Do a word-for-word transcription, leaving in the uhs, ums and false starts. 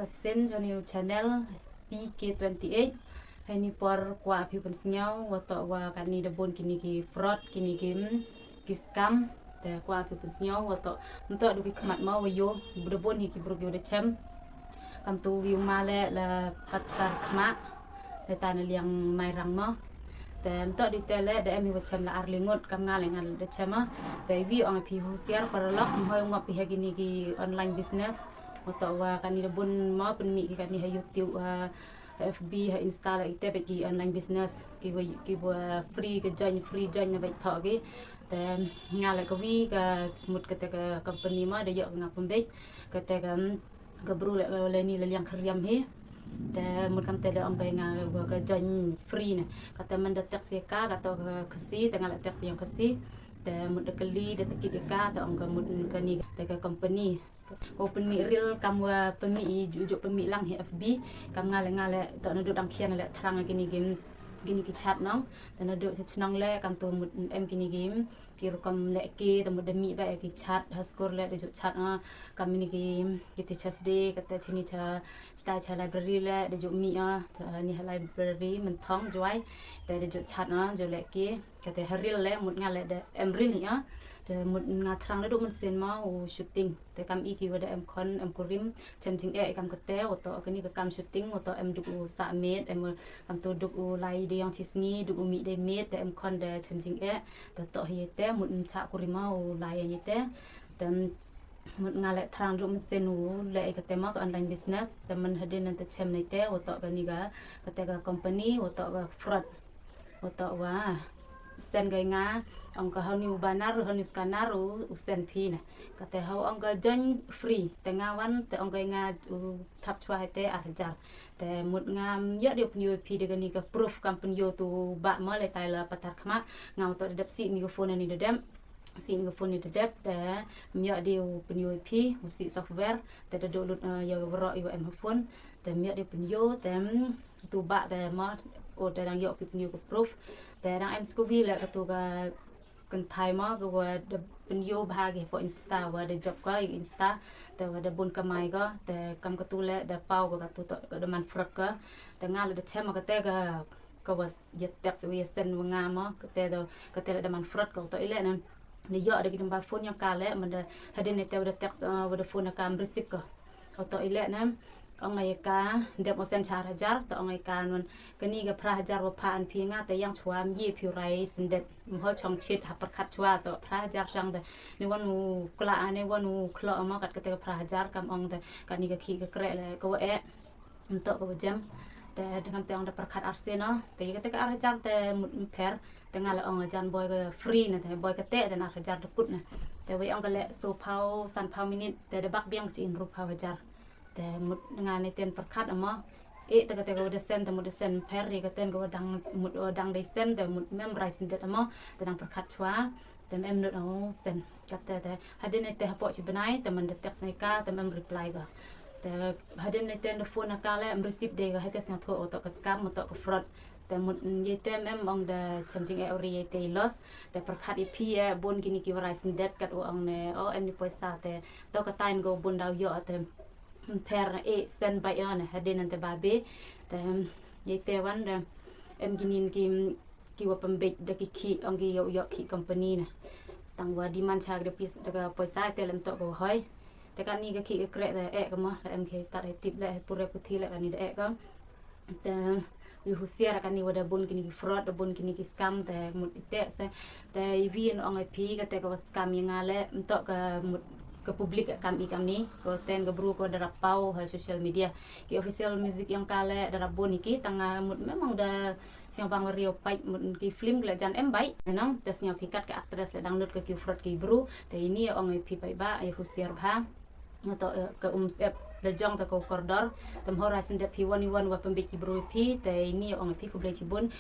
Sien jong ïa u channel P K twenty-eight. Ha kane ka por kwah phi pynsngew wat toh wa kane da bun kine ki fraud, kine ki, mm, ki scam. Te kwah phi pynsngew wat toh, ym toh da ki khmat mo wa ïoh, da bun hi ki bru ki wa da chem. Kam tu wi u ma leh la patar khmat. Leh ta na liang Mairang mo. Te ym toh di te leh da em hi wa chem la ar lyngngut, kam nga leh nga da chem mo. Te wi ong phi husiar paralok, ym hoi ngop phi ha kine ki online business. Wat toh wa kane da bun mo pynmih ki kane ha YouTube, ha F B, ha Insta la ite bad ki online business. Ki wa, ki wa free, ka join, free join na bad thoh ki. Te nga leh ka wi ka mut kata ka company mo da ïoh nga pynbeit. Kata ka, mm, ka bru leh ka leh ni la liang khriam hi. Te mut kam te leh ong ka nga wa ka join free ne. Kata man da text ïa ka, kata ka Khasi, te nga leh text ïa ka Khasi. Te mut da kylli, da takit ïa ka, te ong ka mut kane te ka company. Ko pynmih reel kam wa pynmih i ju, ju pynmih lang hi F B. Kam nga leh nga leh toh naduh dang khian leh thrang kine ki, kine ki chat nong. Te naduh cha chnong leh kam tu mut em kine ki, ki rukom leh ki, te mut da mih ba ki chat, ha skur leh da ju chat, ah, kam kine ki, ki Teachers' Day, kata chini cha, cha, cha library leh da ju mih, ah, cha ni ha library Mynthong Jowai, te da ju chat, ah, ju leh ki. Kata ha reel leh mut nga leh da em reel hi, ah. Te mut nga thrang naduh mynsiem mo u shooting. Te kam i ki wa da em khon, em kurim, chem jingeh kam kata, wat toh kane ka kam shooting, wat toh em duk u sah miet, em kam tu duk u lai da ïong chi sngi, duk u mih da miet, te em khon da chem jingeh, te toh hi te mut ym chah kurim mo u lai ïa te. Te mut nga leh thrang naduh mynsiem u leh ïa kata mo ka online business, te man hadien nang te chem na ite, wat toh kane ka, kata ka company, wat toh ka fraud. Wat toh wa send ka nga, ong ka hau ni u banner, hau ni u scanner u, u send phi ne. Kata hau ong ka join free, te nga wan, te ong ka nga u thap chwa hi te ar hajar. Te mut ngam ïoh de u pynïoh phi da kane ka proof kam pynïoh tu ba mo leh tai la patar khmat, nga wat toh da dep sih ni ka phone ni da dep. Sih ni ka phone ni da dep, te ym ïoh de u pynïoh phi, u sih software, te da duh lut, eh, ïa ka waroh ïa wa em ha phone, te ym ïoh de u pynïoh, te, mm, tu ba te mo, o te dang ïoh phi pynïoh ka proof. Te dang em sa ka wi leh katu ka kynthai mo, ka wa da pynïoh bha ki hapoh Insta, wa da jop ka ïa Insta, te wa da bun kamai ka, te kam katu leh da paw ka katu toh ka da man fraud ka. Te nga leh da chem kata ka, ka wa ïa text wa ïa send wa nga mo, kata da, kata leh da man fraud ka, toh i leh ne. Da ïoh da ki number phone ïa ka leh, man da hadien ne te wa da text, eh, wa da phone ïa ka ym receive ka. Toh i leh ne. Ong ïa ka, dep u send cha ar hajar, te ong ïa ka nun, kane ka phra hajar wa pha an phi nga te ïang chwa ym ye phi u rai syndet. Ym hoi chong chit ha pyrkhat chwa toh phra hajar shang te. Ni wan u kla, ni wan u klo mo kat kata ka phra hajar kam ong te kane ka khih ka kreh leh ka wa eh. Ym toh ka wa jem. Te dang kam te ong da pyrkhat arsien no. Te ïa kata ka ar hajar te mut ym pher. Te nga leh ong jan boi ka free ne, te boi kata te na ar hajar da kut ne. Te wei ong ka leh so phaw, san phaw minit, te da bak biang ka chi hynriew phaw hajar. Te mut nga ne ten pyrkhat mo. Eh, te kata ka wa da send, te mut da send ym pher, ïa kata ka wa dang mut, wa dang dei send, te mut mem rai syndet mo, te dang pyrkhat chwa, te mem nud o send. Kata te, hadien ne te hapoh chi bnai, te man da text ne ka, te mem reply ka. Te hadien ne ten da phone ka leh, ym receive de ka, hate sngewthuh o toh ka scam, o toh ka fraud. Te mut, mm, ïa te mem ong da chem jingeh u ri ïa te loss. Te pyrkhat ïa phi eh, bun kine ki wa rai syndet kat wa ong ne, o em ni poisa te. Toh ka tain ko bun daw ïoh te. Ym pher eh, send bai ïa ne, hadien nang te babe. Te, mm, ïa te wan da, em kine ki, mm, ki wa pynbeit da ki khih, ong ki ïoh, ïoh khih company ne. Tang wa demand cha ka da pis, da ka poisa te lem toh ka wa hoi. Te kane ka khih ka kreh te eh ka mo, la em ki start ha tip leh, ha pule puthi leh kane da eh ka. Te wi husiar kane wa da bun kine ki fraud, da bun kine ki scam, te mut ite se. Te i wi yn ong ïa phi kata ka wa scam ïa nga leh, ym toh ka mut ka public kam i kam ni, ka ten ka bru ka wa da rap paw ha social media. Ki official music ïong ka leh da rap bun ïa ki, tang, ah, mut mem ong da sngewbang wa riewpaid, mut ki film ki leh jan em bai, nang, te sngew phi kat ka actress leh dang nud ka ki fraud ki bru, te ini ong ïa phi paidbah, ïa husiar bha. Nga toh, eh, ka um sep da jong ta ka kordor. Te ym hoi rai syndet phi wan i wan wa pynbeit ki bru ïa phi, te ini ong ïa phi khublei chibun.